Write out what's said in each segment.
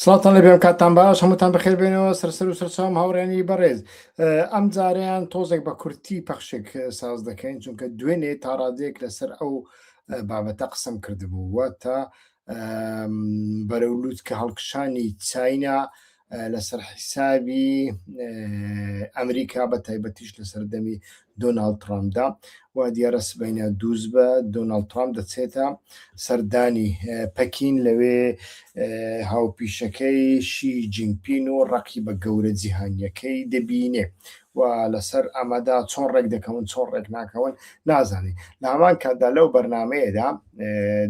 سڵاوتان لێ بێم کاتتان باش هەمووتان بەخێر بێنەوە سەرسەر و سەرچاوم هاوڕێنی بەڕێز ئەم جارەیان تۆزێک بە کورتی پەخشێک ساز دەکەین چونکە دوێنێ تاڕادێک لەسەر ئەو بابەتە قسەم کردبوو وە تا بەرەو لووتکە هەڵکشانی چاینا لەسەر حیسابی ئەمریکا بە تایبەتیش لە سەردەمی دۆناڵد ترامپدا و دیارە سبەینە دووز بە دۆناڵد ترامپ دەچێتە سەردانی پەکین لەوێ هاوپیشەکەی شی جینپین و ڕقی بە گەورە جیهانیەکەی دەبینێ و لەسەر ئەمەدا چۆن ڕێک دەکەون چۆن ڕێک ناکەون نازانین لە هەمان کاتدا لەو بەرنمەیەدا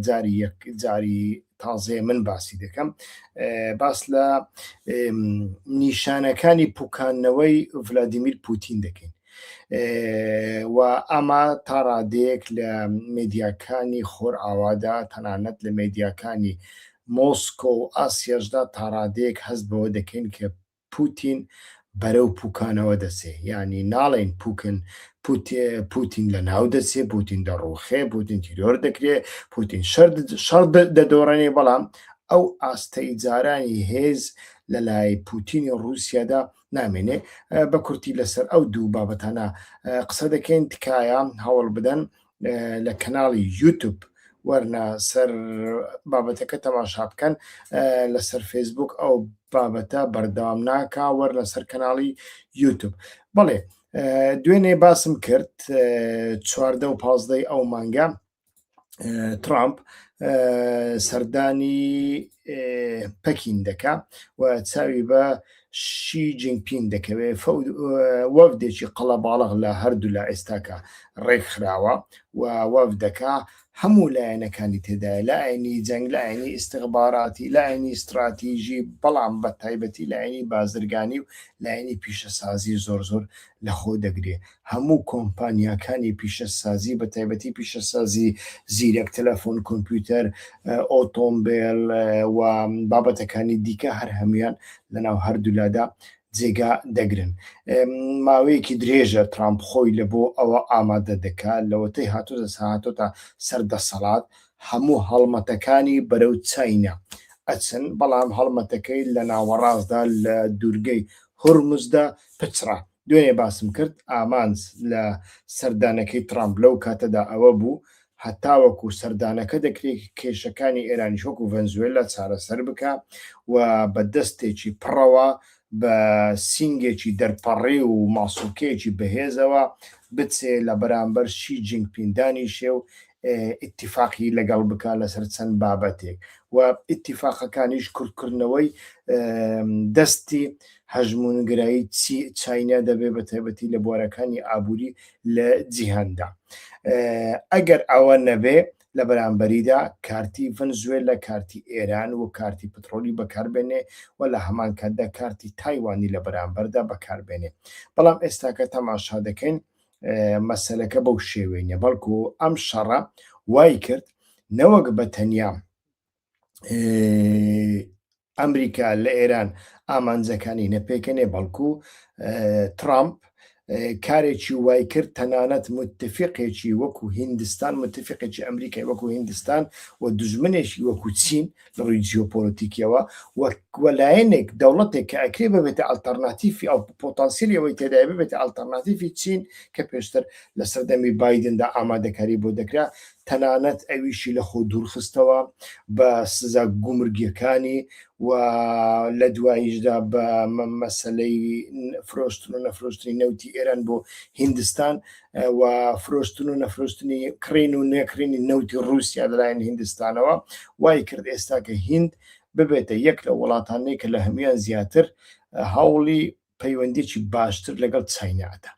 جاری یەک جاری تازەیە من باسی دەکەم باس لە نیشانەکانی پوکانەوەی ڤلادیمیر پوتین دەکەین و ئەمە تا ڕادەیەک لە مێدیاکانی خۆرئاوادا تەنانەت لە مێدیاکانی مۆسکۆ و ئاسیاشدا تا ڕادەیەک هەست بەوە دەکەین کە پوتین بەرەو پوکانەوە دەچێ یانی ناڵێین پوکن پوتین لە ناو دەچێ پوتین دەڕوخێ پوتین تیرۆر دەکرێ پوتین شەڕ دەدۆڕێنێ بەڵام ئەو ئاستەی جارانی هێز لە لای پوتینی ڕووسیادا نامێنێ بە کورتی لەسەر ئەو دوو بابەتانە قسە دەکەین تکایە هەوڵ بدەن لە کەناڵی یوتوب وەرنە سەر بابەتەکە تەماشا بکەن لەسەر فەیسبوک ئەو بابەتە بەردەوام ناکا وەرنە سەر کەناڵی یوتوب بەڵێ دوێنێ باسم کرد چواردە و پازدەی ئەو مانگە ترامپ سەردانی پەکین دەکا و چاوی بە شی جینپین دەکەوێ وەفدێکی قەڵەباڵغ لە هەردوولا ئێستاکە ڕێکخراوە و وەفدەکە هەموو لایەنەکانی تێدایە لایەنی جەنگ لایەنی ئیستخباراتی لایەنی ستراتیژی بەڵام بە تایبەتی لایەنی بازرگانی و لایەنی پیشەسازی زۆر زۆر لەخۆ دەگرێ هەموو کۆمپانیاکانی پیشەسازی بە تایبەتی پیشەسازی زیرەک، تەلەفۆن، کۆمپیوتەر، ئۆتۆمبێل و بابەتەکانی دیکە هەر هەموویان لەناو هەردوولادا جێگا دەگرن. ماوەیەکی درێژە ترامپ خۆی لە بۆ ئەوە ئامادە دەکات لەوەتەی هاتۆتە هاتۆتە سەر دەسەڵات هەموو هەڵمەتەکانی بەرەو چاینا ئەچن بەڵام هەڵمەتەکەی لە ناوەڕاستدا لە دوورگەی هورمزدا پچڕا. دوێنێ باسم کرد ئامانج لە سەردانەکەی ترامپ لەو کاتەدا ئەوە بوو هەتاوەکو سەردانەکە دەکرێت کێشەکانی ئێرانیش وەکو ڤەنزوێلا چارەسەر بکا و بە دەستێکی پڕەوە بە سینگێکی دەرپەڕی و ماسوڵکەیەکی بەهێزەوە بچێ لە بەرامبەر شی جینگپین دانیشێ و ئیتیفاقی لەگەڵ بکا لەسەر چەند بابەتێک و ئیتیفاقەکانیش کورتکردنەوەی دەستی هەژموونگرایی چاینا دەبێ بە تایبەتی لە بوارەکانی ئابووری لە جیهاندا. ئەگەر ئەوە نەبێ لە بەرامبەریدا کارتی ڤەنزوێلا، کارتی ئێران و کارتی پترۆلی بەکاربێنێ و لە هەمان کاتدا کارتی تایوانی لە بەرامبەردا بەکاربێنێ. بەڵام ئێستاکە تەماشا دەکەین مەسەلەکە بەو شێوەیە نیە، بەڵکو ئەم شەڕە وای کرد نەوەک بە تەنیا ئەمریکا لە ئێران ئامانجەکانی نەپێکەنێ بەڵکو ترامپ کارێکی وای کرد تەنانەت متفقێکی وەکو هیندستان متفقێکی ئەمریکای وەکو هیندستان و دژمنێکی وەکو چین لە ڕووی جیۆپۆلەتیکیەوە وەلایەنێک دەوڵەتێک کە ئەکرێ ببێتە ئەلتەرناتیفی ئەو پۆتانسیلی ئەوەی تێدای ببێتە ئەلتەرناتیفی چین کە پێشتر لە سەردەمی بایدندا ئامادەکاری بۆ دەکرا تەنانەت ئەویشی لە خۆ دوورخستەوە بە سزا گومرگیەکانی و لە دواییشدا بە مەسەلەی فرۆشتن و نەفرۆشتنی نەوتی ئێران بۆ هیندستان و فرۆشتن و نەفرۆشتنی کڕین و نەکڕینی نەوتی ڕووسیا لەلایەن هیندستانەوە وای کرد ئێستا کە هیند ببێتە یەک لە وڵاتانەی کە لە هەمویان زیاتر هەوڵی پەیوەندیی باشتر لەگەڵ چاینا ئەدا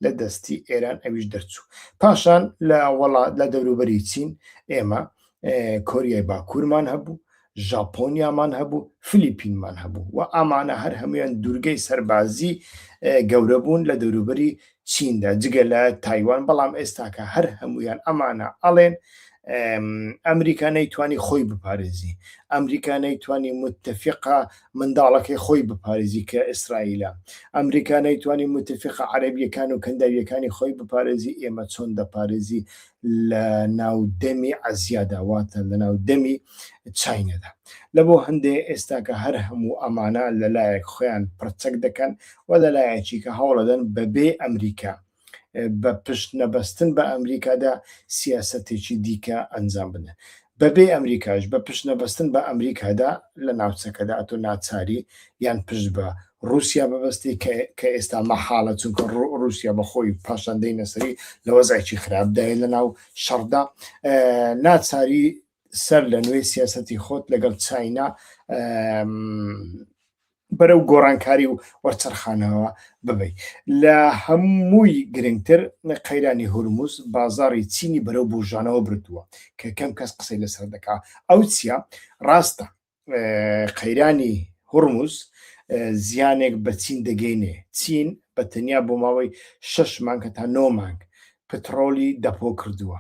لە دەستی ئێران ئەویش دەرچوو پاشان لە وڵات لە دەوروبەری چین ئێمە کۆریای باکوورمان هەبوو ژاپۆنیامان هەبوو فلیپینمان هەبوو و ئامانە هەر هەمویان دوورگەی سەربازی گەورە بوون لە دەوروبەری چیندا جگە لە تایوان بەڵام ئێستاکە هەر هەمویان ئەمانە ئەڵێن. ئەمریکا نەیتوانی خۆی بپارێزی، ئەمریکا نەیتوانی متفقە منداڵەکەی خۆی بپارێزی کە ئیسرائیلە، ئەمریکا نەیتوانی متفقە عەرەبیەکان و کەنداویەکانی خۆی بپارێزی، ئێمە چۆن دەپارێزی لە ناو دەمی ئەزیادا واتە لە ناو دەمی چاینەدا. لە بۆ هەندێ ئێستاکە هەر هەموو ئەمانە لەلایەک خۆیان پڕچەک دەکەن و لەلایەکی کە هەوڵەدەن بەبێ ئەمریکا بە پشت نەبەستن بە ئەمریکادا سیاسەتێکی دیکە ئەنجام بدەن. بەبێ ئەمریکاش بە پشت نەبەستن بە ئەمریکادا لە ناوچەکەدا ئەتۆ ناچاری یان پشت بە ڕووسیا ببەستی کە ئێستا مەحاڵە چونکە ڕووسیا بەخۆی پاشان دێنە سەری لە وەزعێکی خراپدایە لە ناو شەڕدا ناچاری سەر لە نوێ سیاسەتی خۆت لەگەڵ چاینا بەرەو گۆڕانکاری و وەرچەرخانەوە ببەی. لە هەمووی گرنگتر قەیرانی هورمز بازاڕی چینی بەرەو بوژانەوە بردووە کە کەم کەس قسەی لەسەر دەکا. ئەو چییە؟ ڕاستە قەیرانی هورمز زیانێک بە چین دەگەینێ. چین بە تەنیا بۆ ماوەی شەش مانگ هەتا نۆ مانگ پترۆلی دەپۆ کردووە.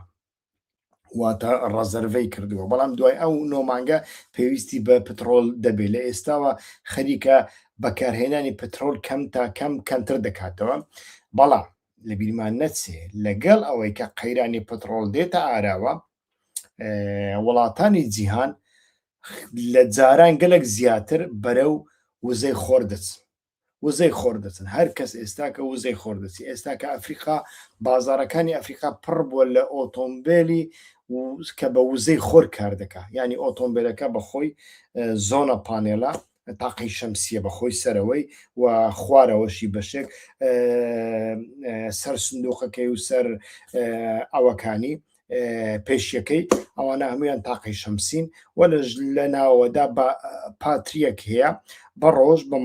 واتە ڕەزەرڤەی کردووە بەڵام دوای ئەو نۆ مانگە پێویستی بە پترۆل دەبێت لە ئێستاوە خەریکە بەکارهێنانی پترۆل کەم تا کەم کەمتر دەکاتەوە بەڵام لەبیرمان نەچێ لەگەڵ ئەوەی کە قەیرانی پترۆل دێتە ئاراوە وڵاتانی جیهان لە جاران گەلک زیاتر بەرەو وزەی خۆر دەچن وزەی خۆر دەچن هەر کەس ئێستاکە وزەی خۆر دەچی ئێستاکە ئەفریقا بازارەکانی ئەفریقا پڕ بووە لە ئۆتۆمبیلی کە بە وزەی خۆر کار دەکا یعنی ئۆتۆمبیلەکە بەخۆی زۆنە پانێلە تاقی شەمسیە بەخۆی سەرەوەی و خوارەوەشی بەشێک سەر سندوقەکەی و سەر ئەوەکانی پێشیەکەی ئەوانە هەمویان تاقی شەمسین و لە ناوەدا بە پاتریەک هەیە بە ڕۆژ بە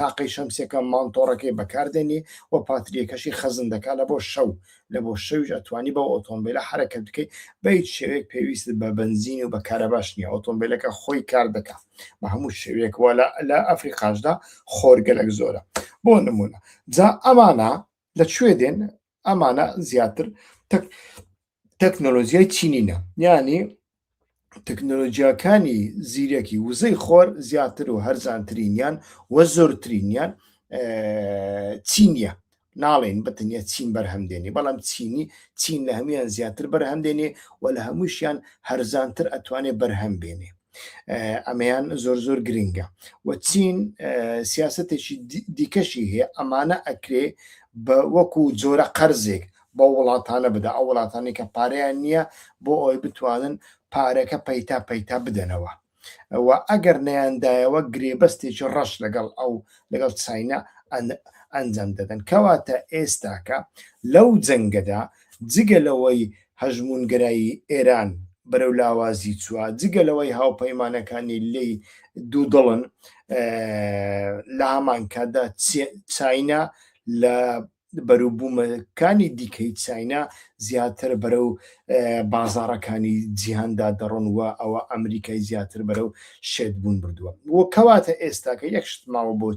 تاقی شەمسەکە مانتۆڕەکەی بەکاردێنی و پاتریەکەشی خەزن دەکات لە بۆ شەو لە بۆ شەویش ئەتوانی بەو ئۆتۆمبیلە حرەکەت بکەیت بە هیچ شێوەیەک پێویست بە بەنزین و بە کارەباش نییە ئۆتۆمبیلەکە خۆی کار دەکات بە هەموو شێوەیەک وە لە ئەفریقاشدا خۆر گەلک زۆرە بۆ نمونە جا ئەمانە لە کوێ دێن ئەمانە زیاتر تەکنۆلۆژیای چینینە یعنی تەکنۆلۆژیاکانی زیرەکی وزەی خۆر زیاتر و هەرزانترینیان و زۆرترینیان چینیە ناڵێن بەتەنیا چین بەرهەم دێنی بەڵام چینی چین لە هەمویان زیاتر بەرهەم دێنێ و لە هەمووشیان هەرزانتر ئەتوانێ بەرهەم بێنێ ئەمەیان زۆر زۆر گرنگە و چین سیاستێکی دیکەشی هەیە ئەمانە ئەکرێ بە وەکو جۆرە قەرزێک بە وڵاتانە بدا ئەو وڵاتانی کە پارەیان نییە بۆ ئەوەی بتوانن پارەکە پەیتا پەیتا بدەنەوە و ئەگەر نەیاندایەوە گرێبەستێکی ڕەش لەگەڵ ئەو لەگەڵ چاینا ئەنجام دەدەن کەواتە ئێستاکە لەو جەنگەدا جگە لەوەی هەژموونگەرایی ئێران بەرەو لاوازی چووە، جگە لەوەی هاوپەیمانەکانی لێی دوودڵن، لە هەمانکاتدا چاینا لە بەروبوومەکانی دیکەی چاینا زیاتر بەرەو بازاڕەکانی جیهاندا دەڕۆن و ئەوە ئەمریکای زیاتر بەرەو شێت بوون بردووە و کەواتە ئێستاکە یەک شت ماوە بۆ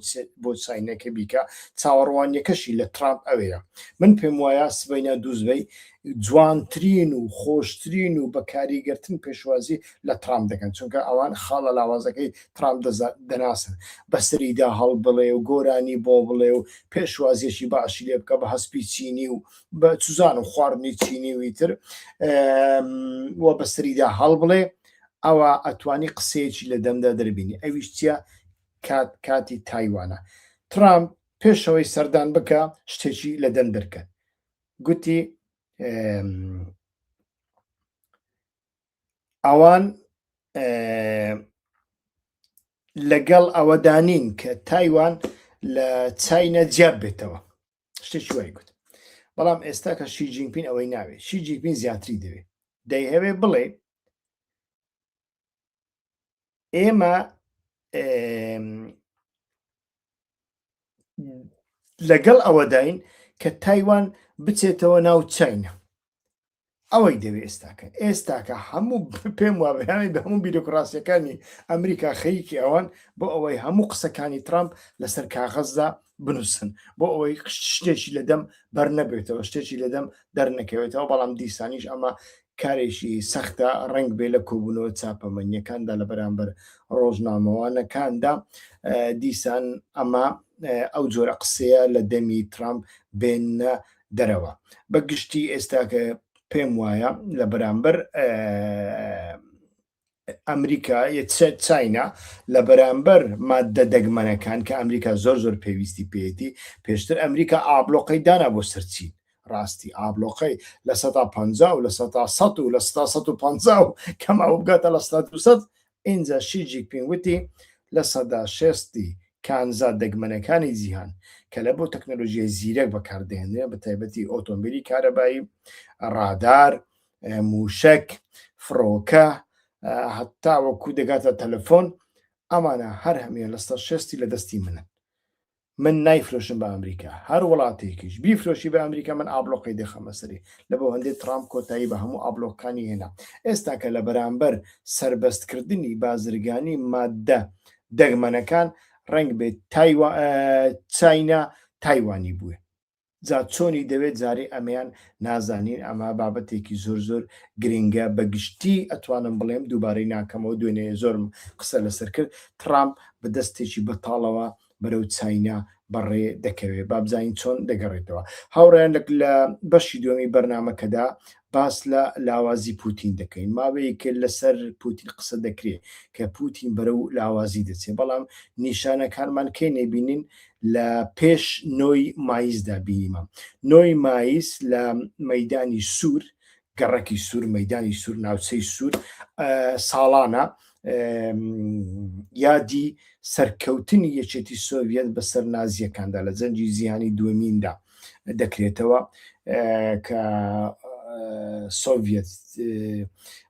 بۆ چاینا کە بیکا چاوەڕوانیەکەشی لە ترامپ ئەوەیە من پێم وایە سبەینا دووزبەی جوانترین و خۆشترین و بەکاریگەرترین پێشوازی لە ترامپ دەکەن چونکە ئەوان خاڵە لاوازەکەی ترامپ دەناسن بەسەریدا هەڵبڵێ و گۆرانی بۆ بڵێ و پێشوازیەکی باشی لێ بکە بە هەسپی چینی و بە چزان و خواردنی چینی و ئیتر و بەسەریدا هەڵبڵێ ئەوە ئەتوانی قسەیەکی لە دەمدا دەربینی ئەویش چییە کات کاتی تایوانە ترامپ پێشەوەی سەردان بکە شتێکی لە دەم دەرکەن گوتی ئەوان لەگەڵ ئەوەدانین کە تایوان لە چاینا جیاب بێتەوە شتێکی وای گوت بەڵام ئێستا کە شی جینپین ئەوەی ناوێت شی جینپین زیاتری دەوێت دەیهەوێ بڵێ ئێمە لەگەڵ ئەوەداین کە تایوان بچێتەوە ناو چاینا ئەوەی دەوێ ئێستاکە ئێستاکە هەموو پێم وابیانی بە هەموو بیرۆکراسیەکانی ئەمریکا خەریکی ئەوان بۆ ئەوەی هەموو قسەکانی ترامپ لەسەر کاغەزدا بنووسن بۆ ئەوەی شتێکی لە دەم بەر نەبێتەوە شتێکی لە دەم دەرنەکەوێتەوە بەڵام دیسانیش ئەمە. کارێکی سەختە، ڕەنگ بێ لە کۆبوونەوە چاپەمەنییەکاندا لە بەرامبەر ڕۆژنامەوانەکاندا دیسان ئەمە ئەو جۆرە قسەیە لە دەمی ترامپ بێننە دەرەوە. بە گشتی ئێستا کە پێم وایە لە بەرامبەر ئەمریکا چاینا لە بەرامبەر ماددە دەگمەنەکان کە ئەمریکا زۆر زۆر پێویستی پێیەتی، پێشتر ئەمریکا ئابلۆقەی دانا بۆ سەر چین، ڕاستی ئابلۆقەی 50% و 100% و 150% و کەما و بگاتە 200%، ئینجا شی جینپینگ وتی 60%ی کانزا دەگمەنەکانی جیهان کە لە بۆ تەکنەلۆژیای زیرەک بەکاردەهێنرێن بە تایبەتی ئۆتۆمبیلی کارەبایی، ڕادار، موشەک، فڕۆکە، هەتاوەکو دەگاتە تەلەفۆن، ئەمانە هەر هەموویان 60%ی لە دەستی منن. من نایفرۆشم بە ئەمریکا، هەر وڵاتێکیش بیفرۆشی بە ئەمریکا من ئابلۆقەی دەخەمە سەری. لە بۆ هەندێ ترامپ کۆتایی بە هەموو ئابلۆقەکانی هێنا. ئێستا کە لە بەرامبەر سەربەستکردنی بازرگانی ماددە دەگمەنەکان ڕەنگ بێت چاینا تایوانی بوێ. جا چۆنی دەوێت جارێ ئەمەیان نازانین ئەمە بابەتێکی زۆر زۆر گرنگە بە گشتی ئەتوانم بڵێم دووبارەی ناکەمەوە دوێنێ زۆرم قسە لەسەر کرد ترامپ بە دەستێکی بەتاڵەوە بەرەو چاینا بەڕێ دەکەوێت با بزانین چۆن دەگەڕێتەوە هاوڕێیان لە لە بەشی دووەمی بەرنامەکەدا باس لە لاوازی پوتین دەکەین ماوەیەکە لەسەر پوتین قسە دەکرێت کە پوتین بەرەو لاوازی دەچێت بەڵام نیشانەکانمان کەی نەبینین لە پێش نۆی مایسدا بینیمان. نۆی مایس لە مەیدانی سوور، گەڕەکی سوور، مەیدانی سوور، ناوچەی سوور، ساڵانە یادی سەرکەوتنی یەکێتی سۆڤیەت بەسەر نازیەکاندا لە جەنگی جیهانی دووەمیندا دەکرێتەوە کە سۆڤیەت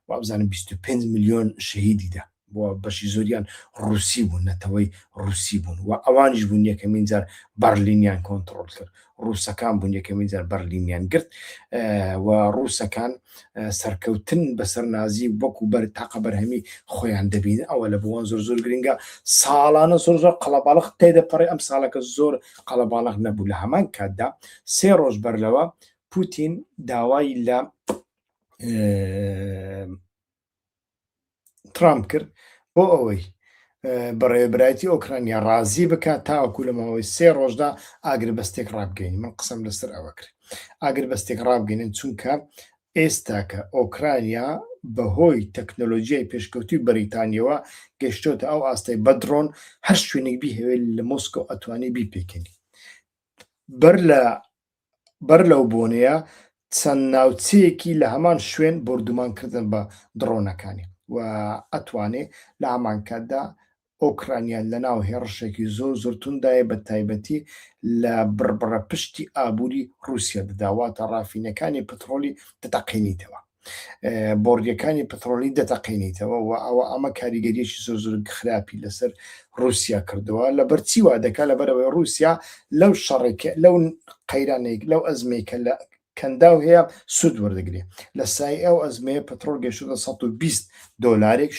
وابزانم 25 ملیۆن شەهیدیدا. و بەشی زۆریان ڕووسی بوون، نەتەوەی ڕووسی بوون و ئەوانیش بوون یەکەمین جار بەرلینیان کۆنتڕۆڵ کرد. ڕووسەکان بوون یەکەمین جار بەرلینیان گرت و ڕووسەکان سەرکەوتن بەسەر نازی وەکو بەر تاقە بەرهەمی خۆیان دەبینن. ئەوە لە بۆ وان زۆر زۆر گرنگە. ساڵانە زۆر زۆر قەڵەباڵغ تێدەپەڕێ، ئەم ساڵەکە زۆر قەڵەباڵغ نەبوو. لە هەمان کاتدا سێ ڕۆژ بەر لەوە پوتین داوای لە ترامپ کرد بۆ ئەوەی بەڕێوەبەرایەتی ئۆکرانیا ڕازی بکات تاوەکو لە ماوەی سێ ڕۆژدا ئاگربەستێک ڕابگەین من قسەم لەسەر ئەوە کرد ئاگربەستێک ڕابگەینن چونکە ئێستاکە ئۆکرانیا بەهۆی تەکنۆلۆژیای پێشکەوتوی بەریتانیەوە گەشتۆتە ئەو ئاستای بە درۆن هەر شوێنێک بیهەوێت لە مۆسکۆ ئەتوانی بیپێکێنی بەر لە بەر لەو بۆنەیە چەند ناوچەیەکی لە هەمان شوێن بۆردومان کردن بە دڕۆنەکانی و ئەتوانێ لە هەمان کاتدا ئۆکرانیا لە ناو هێڕشێکی زۆر زۆر توندایە بە تایبەتی لە بڕبڕە پشتی ئابووری ڕووسیا دەدا واتە ڕافینەکانی پترۆلی دەتەقێنیتەوە. بۆڕیەکانی پترۆلی دەتەقێنیتەوە و ئەوە ئەمە کاریگەریەکی زۆر زۆر خراپی لەسەر رووسیا کردووە لەبەر چی وا دەکات لەبەرەوەی رووسیا لەو شەڕێک لەو قەیرانێک لەو ئەزمەیە لە کەنداو هەیە سوود وەردەگرێ لە سای ئەو ئەزمەیە پترۆل گەشتە 120 دۆلارێک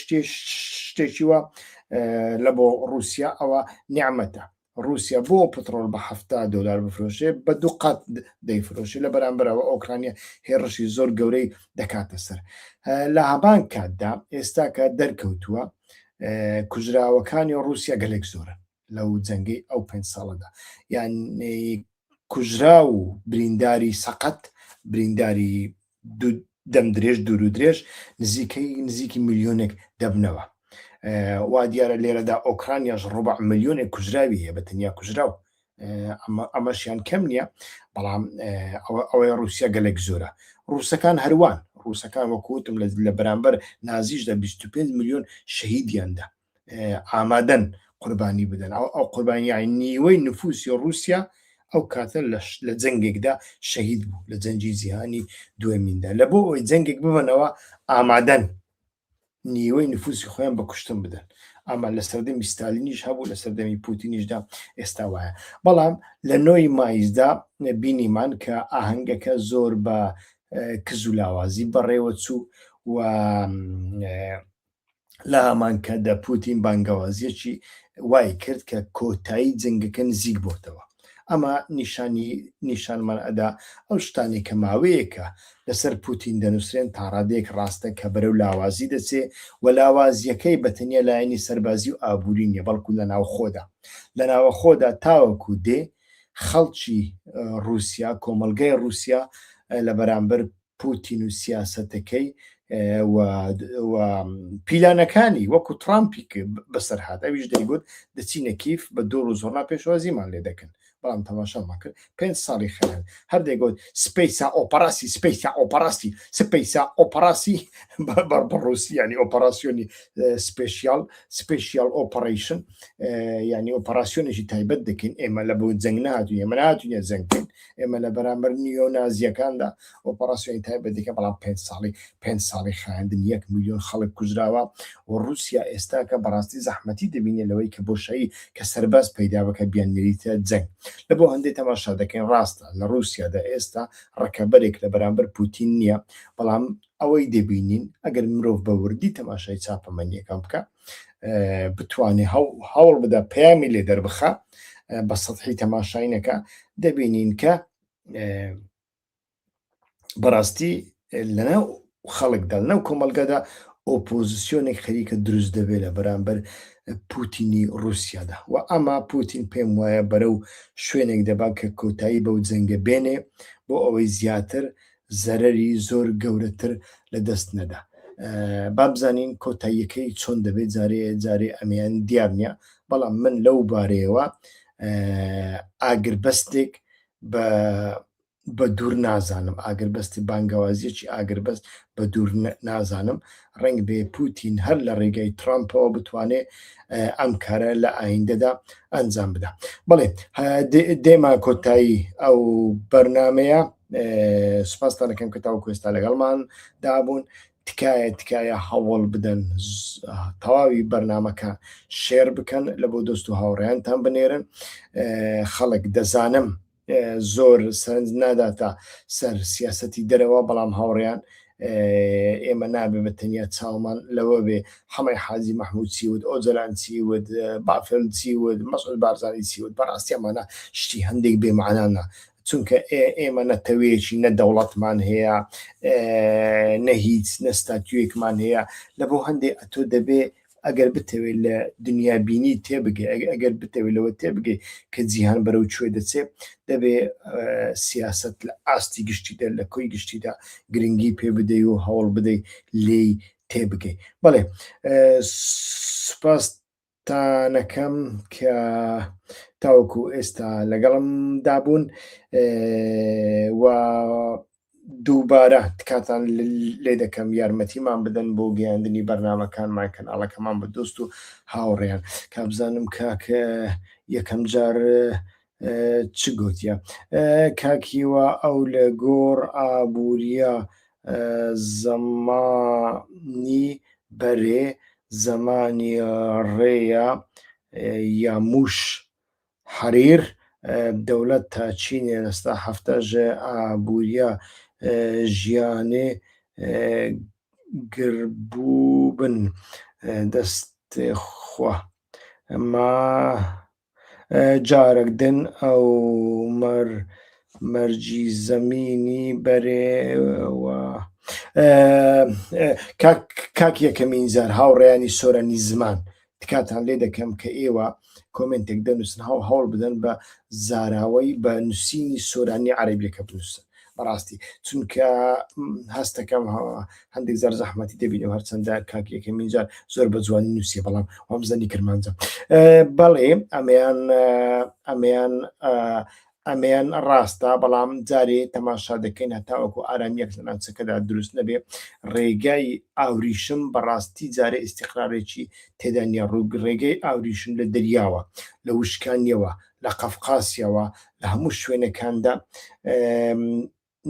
شتێکی وە لە بۆ رووسیا ئەوە نیعمەتە ڕووسیا بۆ پترۆل بە 70 دۆلار بفرۆشێ بە دوو قات دەیفرۆشێ لە بەرامبەرەوە ئۆکرانیا هێڕشی زۆر گەورەی دەکاتە سەر لە هەمان کاتدا ئێستا کە دەرکەوتووە کوژراوەکانی ڕووسیا گەلێک زۆرن لەو جەنگەی ئەو پێ ساڵەدا یان کوژرا و برینداری سەقەت برینداری دەم درێژ دوور و درێژ نزیکەی نزیکی ملیۆنێک دەبنەوە وا دیارە لێرەدا ئۆکرانیاش ڕبع ملیۆنێک کوژراوی هەیە بە تەنیا کوژراو ئەمەشیان کەم نییە بەڵام ئەوەی رووسیا گەلێک زۆرە ڕووسەکان هەروان ڕووسەکان وەکوتم لە بەرامبەر نازیشدا 25 میلیۆن شەهیدیاندا ئامادەن قوربانی بدەن ئەو ئەو قوربانیای نیوەی نفوسی ڕووسیا ئەو کاتە لە جەنگێکدا شەهید بوو لە جەنگی جیهانی دووەمیندا لە بۆ ئەوەی جەنگێک ببەنەوە ئامادەن نیوەی نفوسی خۆیان بە کوشتن بدەن ئەمە لە سەردەمی ستالینیش هەبوو لە سەردەمی پوتینیشدا ئێستا وایە بەڵام لە نۆی مایزدا بینیمان کە ئاهەنگەکە زۆر بە کز و لاوازی بەڕێوە چوو و لە هەمانکاتدا پوتین بانگەوازیەکی وای کرد کە کۆتایی جەنگەکە نزیک بۆتەوە. ئەمە نیشانی نیشانمان ئەدا ئەو شتانەی کە ماوەیەکە لەسەر پوتین دەنووسرێن تاڕادەیەک ڕاستە کە بەرەو لاوازی دەچێ و لاوازییەکەی بە تەنیا لایەنی سەربازی و ئابووری نییە بەڵکو لە ناوخۆدا لە ناوەخۆدا تاوەکو دێ خەڵکی ڕووسیا کۆمەڵگای ڕووسیا لە بەرامبەر پوتین و سیاسەتەکەی و پیلانەکانی وەکو ترامپی بەسەر هات ئەویش دەیگوت دەچینە کیف بە دۆڵ و زۆرنا پێشوازیمان لێ دەکەن بەڵام تەماشامان کرد پێ ساڵی خەیان هەر دەیگوت спеца операция спеца операция спеца операция بە ڕوسی ینی ئۆپەراسیۆنی special special operation ینی ئۆپەراسیۆنێکی تایبەت دەکەین ئێمە لە بۆ جەنگ نهاتوین ئێمە نهاتوینە جەنگ بکەین ئێمە لە بەرامبەر نیۆ نازیەکاندا ئۆپەراسیۆنی تایبەت دەکەین بەڵام پێ ساڵی پێ ساڵی خایاندن یەک میلیۆن خەڵک کوژراوە و رووسیا ئێستاکە بەڕاستی زەحمەتی دەبینێت لەوەی کە بۆشایی کە سەرباز پەیدا بکە بیاننێریتە جەنگ لە بۆ هەندێک تەماشا دەکەین ڕاستە لە رووسیادا ئێستا ڕکەبەرێک لە بەرامبەر پوتین نییە بەڵام ئەوەی دەبینین ئەگەر مرۆڤ بە وردی تەماشای چاپەمەنیەکان بکە بتوانێ هەوڵ بدا پەیامی لێ دەربخە بە سەحی تەماشاینەکە دەبینین کە بەڕاستی لەناو خەڵکدا لەناو کۆمەلگەدا ئۆپۆزیسیۆنێک خەریکە دروست دەبێت لە بەرامبەر پوتینی رووسیادا و ئەما پوتین پێم وایە بەرەو شوێنێک دەبا کە کۆتایی بەو جەنگە بێنێ بۆ ئەوەی زیاتر زەرەری زۆر گەورەتر لە دەست نەدا. با بزانین کۆتاییەکەی چۆن دەبێت جارێ جارێ ئەمەیان دیار نییە بەڵام من لەو بارەیەوە ئاگربەستێک بە بە دوور نازانم ئاگربەستی بانگەوازیەکی ئاگربەست بە دوور نازانم ڕەنگ بێ پوتین هەر لە ڕێگەی ترامپەوە بتوانێ ئەم کارە لە ئایندەدا ئەنجام بدا بەڵێ دێما کۆتایی ئەو بەرنمەیە سوپاستان دەکەم کە تاوەکو ئێستا لەگەڵمان دابوون تکایە تکایە هەوڵ بدەن تەواوی بەرنمەکە share بکەن لە بۆ دۆست و هاوڕێیانتان بنێرن خەڵک دەزانم زۆر سەرنج ناداتە سەر سیاستی دەرەوە بەڵام هاوڕێیان ئێمە نابێ بە تەنیا چاومان لەوە بێ حەمەی حاجی مەحمود چی وت ئۆجەلان چی وت بافل چی وت مەسعود بارزانی چی وت بەڕاستی ئەمانە شتی هەندێک بێ مەعنانە چونکە ئێمە نەتەوەیەکی نە دەوڵەتمان هەیە نە هیچ نە ستاتیوێکمان هەیە لە بۆ هەندێک ئەتۆ دەبێ ئەگەر بتەوێت لە دنیابینی تێبگەی ئەگەر بتەوێت لەوە تێبگەی کە جیهان بەرەو کوێ دەچێت دەبێ سیاست لە ئاستی گشتیدا لە کۆی گشتیدا گرنگی پێ بدەی و هەوڵ بدەی لێی تێبگەی بەڵێ سوپاس تانەکەم کە تاوەکو ئێستا لەگەڵم دابوون و دووبارە تکاتان لێ دەکەم یارمەتیمان بدەن بۆ گەیاندنی بەرنامەکانمان کەناڵەکەمان بە دۆست و هاوڕێیان کابزانم کاک یەکەم جار چ گوتیە کاک هیوا ئەو لە گۆڕ ئابووریە زەمانی بەرێ زەمانی ڕێیە یا موش حەریر دەولەت تا چینێ لەستا هەفتە ژە ئابووریە ژیانێ گربووبن دەستێ خوە ما جارەک دن ئەو مەر مەرجی زەمینی بەرێ و کاک یەکەمین جار هاوڕێیانی سۆرانی زمان تکاتان لێ دەکەم کە ئێوە کۆمنتێک دەنووسن هەوڵ هەوڵ بدەن بە زاراوەی بە نووسینی سۆرانی عەرەبیەکە بنووسن بەڕاستی چونکە هەستەکەم هەندێک جار زەحمەتی دەبینەوە هەرچەندە کاک یەکەمین جار زۆر بە جوانی نووسیە بەڵام وامزانی کرمانجە بەڵێ ئەمەیان ئەمەیان ئەمەیان ڕاستە بەڵام جارێ تەماشا دەکەین هەتاوەکو ئارامیەک لە ناوچەکەدا دروست نەبێ ڕێگای ئاوریشم بەڕاستی جارێ ئیسیقرارێکی تێدا نییە ڕوو ڕێگەی ئاوریشم لە دەریاوە لە وشکانیەوە لە قەفقاسیەوە لە هەموو شوێنەکاندا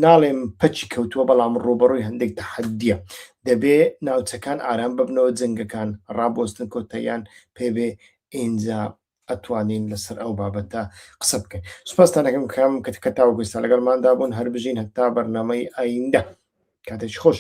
ناڵێم پەکی کەوتووە بەڵام ڕووبەڕووی هەندێک تەحەدیە دەبێ ناوچەکان ئارام ببنەوە جەنگەکان ڕابۆستن کۆتاییان پێبێ ئینجا ئەتوانین لەسەر ئەو بابەتە قسە بکەین سوپاستان دەکەم کام کە تاوەکو ئێستا لەگەڵماندا بوون هەر بژین هەتا بەرنامەی ئایندە کاتێکی خۆش.